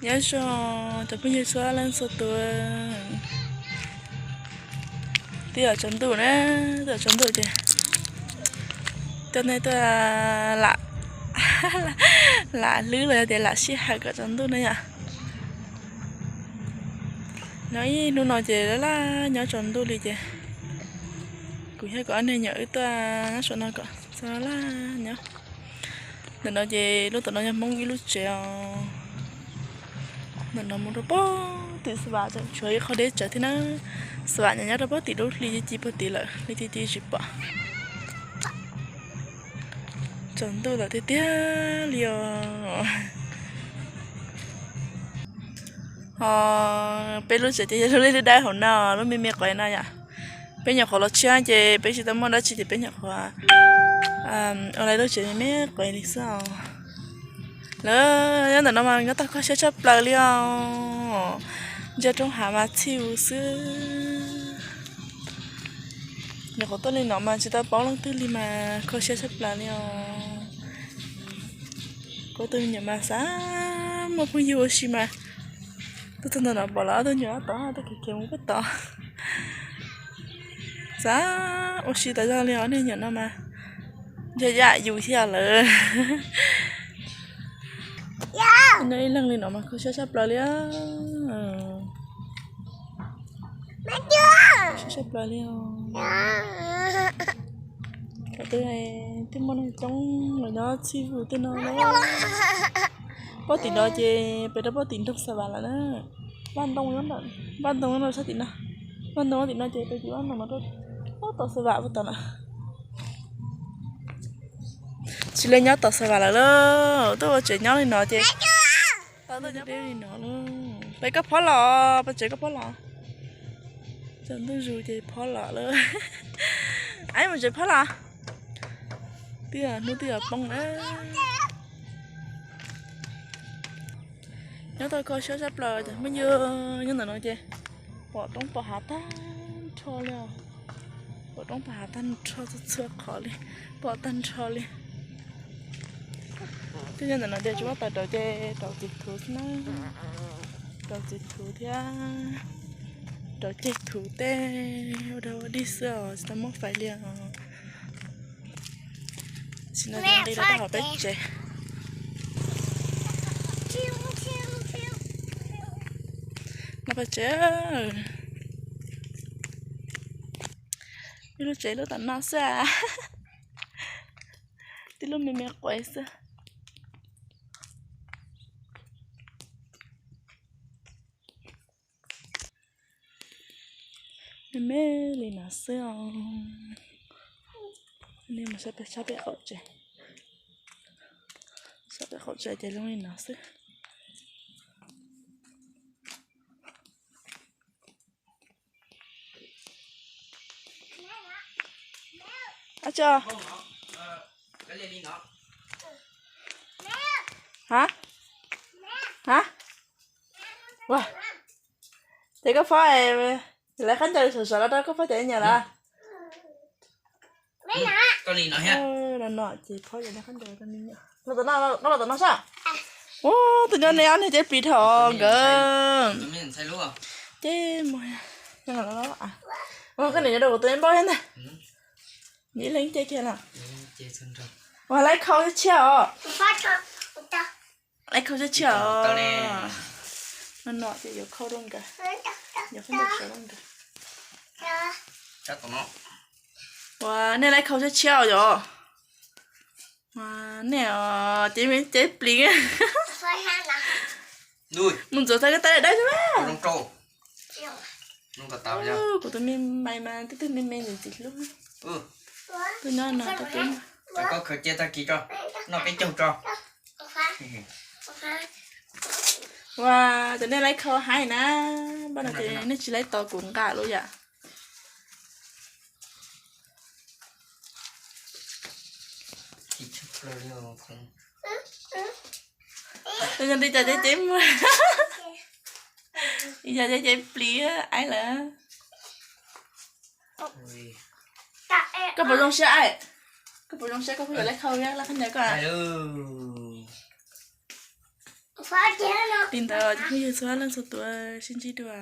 Nyob zoo cov phooj ywg txhua leej txhua tus. Twb yuav tsaus ntuj na, twb yuav tsaus ntuj ces tuaj nej tuaj lam, lam hlwb los yog tias lam sij hawm kom tsaus ntuj na yom. Nyob ib hnub no ces laj laj nyob tsaus ntuj li ces kuv thiab kuv ob niag nyuam wb tuaj nyob saum no kom txog laj nyob. Ntawm no ces lub tom no yog Hmoob ib lub tsev os. Ntawm no mus rau pem tim Xav Vam tseem tshuav ib qho deb tsawv thiab na. Xav Vam nyob rau pem tim lub hli ci ci puag tim lawm, hli ci ci tsis pom. Tsaus ntuj lawm tiag tiag li os. Ho peb lub tsev ces yog lub dawb hauv no, lub me me quav no yom. Peb nyuam qhuav los tshiab ces peb tsis tau muaj dab tsi ces peb nyuam qhuav ua lub tsev me me quav li xwb os. Lawv nyob ntawm no mas nyob tau kho siab tshaj plaws li os. Ntsia roob hav mas txhij vus xwb. Nyuam qhuav tuaj li no mas tsis tau paub leej twg li mas kho siab tshaj plaws li os. Kuv tus me nyuam mas xav muaj phooj ywg ua si mas tuaj txog ntawm no pom lawv ob tug nyuam tod tuaj khiav khiav mus pem tod. Xav ua si tas zog li os, nej nyuam no mas yog yam yus thiab lawm. Nyob ib leeg li no mas kho siab tshaj plaws li. Siab tshaj plaws li os. Thaum twg twb muaj neeg coob los nyob txhij vus tej no na. Pem tim no ces pem rau pem tim nroog Xav Vam lawm na. Vaj ntoo, vaj ntoo nyob sab tim no. Vaj ntoo tim no ces pem tim vaj ntoo no rau tom Xav Vam puag tom na. Tsis li nyob tom Xav Vam lawm lauj, tuaj ua tsev nyob li no ces tau tuaj deb li no lauj. Peb koj phob los, peb tsev koj phob los. Tsaus ntuj zus ces phob los lauj. Aib mus tsev phob los. Twb yog hnub twb yuav poob na. Nyob tau kho siab tshaj plaws cov phooj ywg, nyob ntawm no ces pom roob pom hav tag nrho li os. Pom roob pom hav tag nrho txhua txhua qhov li, pom tag nrho li. Twb nyob ntawm no ces tsis muaj tawm rau ces rau txiv thuv xwb na. Rau txiv thuv thiab rau ceg thuv tej ua dog ua dig xwb os, tsis tau muaj fais li os. Tam sim no ces nqis los rau hauv peb tsev. No peb tsev, ib lub tsev lub tom no xwb, tib lub me me quav xwb. Me me li no xwb os. Nej mus saib pem, saib pem qaum tsev, saib pem qaum tsev ces zoo li no xwb. Ab tso. Ha? Ha? Ua, ces koj phob lawv qab ncaws sov sov los rau koj phob cov nyuam lawm. No no ces phob cov qab ncaws rau me nyuam. Los tom no, los tom no saib. Ua, tus nyob ne ob niag ceb plis dhau nkawd. Ceb, koj niam nyob rau kuv tus me npauj thiab ntag. Ib leeg ceb kiag lawm. Ua, lawv khau tshiab os. Lawv khau tshiab tshiab os. No no ces yuav khau rau nkawd, yuav khau rau nkawd. Ua, nej lawv khau tshiab tshiab os yom. Ua, nej os, ceb, ceb plis. Mus ntxuav tau koj tab dawb dawb xwb. Kuv tus me mais mas twb twb me me ntxim hlub. Twb nyob no twb twb. Ua, cov nej lawv khau haib na, npaj no ces nej tsis lawv tos kuv nqa lawm yom. Tus yog li cas ceb ceb muag, yog ceb ceb plis aib lawm. Koj puas zoo siab aib? Koj puas zoo siab koj phob yuav lawv khau, lawv qab ncaws koj? Li ntawd cov phooj ywg txhua leej txhua tus, sib ntsib dua.